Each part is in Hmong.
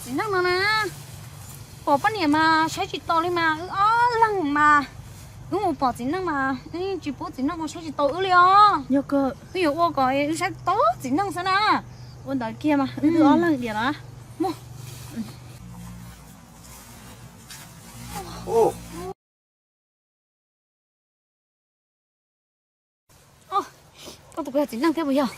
Txiv neej no na, pom poj niam mas saib tsis taus li mas wb ob leeg mas, wb mus pom txiv neej mas wb tsis pub txiv neej ua saib tsis taus wb li os. Yog kawg, wb yuav ua kom wb saib tau txiv neej xwb na. Ua ntawd kiag mas wb twb ob leeg diam na. Mus. Koj tus koj yog txiv neej thiab puas yog?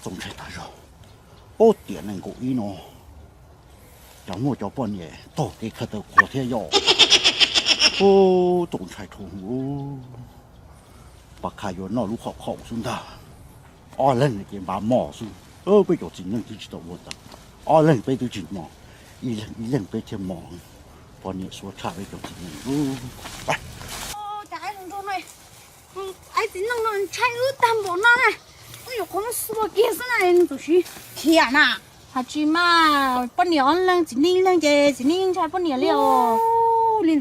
Txaus ntshai tas zog. Ob tiam nees nkaum ib no, cov muaj cov poj niam taug kev khaws taw qhuav thiab yom. Txaus ntshai dhau. Pas khas yuav noj lub qhov khaum xwb ntag. Ob leeg ces npaj mos xwb. Peb cov txiv neej twb tsis tau ua ntawd, ob leeg peb twb tsis mos, ib leeg ib leeg peb thiaj mos. Poj niam suav tshaj peb cov txiv neej. Cas ib txiv neej no ntshai wb tag npaum no na, wb yuav qhuav muab xua kiag xwb na, nws txawm siv khiav na. Hais tsis mas poj niam ob leeg txiv neej ib leeg ces txiv neej yeej ntshai poj niam li os.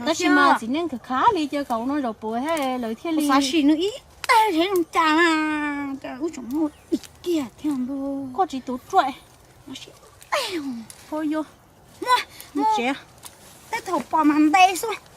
Tab sis mas txiv neej khov khav li ces kom no zaum puav thiab lawv thiaj li xav sim nws ib teg zoo cas na, cas wb tseem muaj dim kiag thiab ntuj. Koj tsis tus ruam. Ua yuav muaj tsev, tej thaum pom mas nte xwb.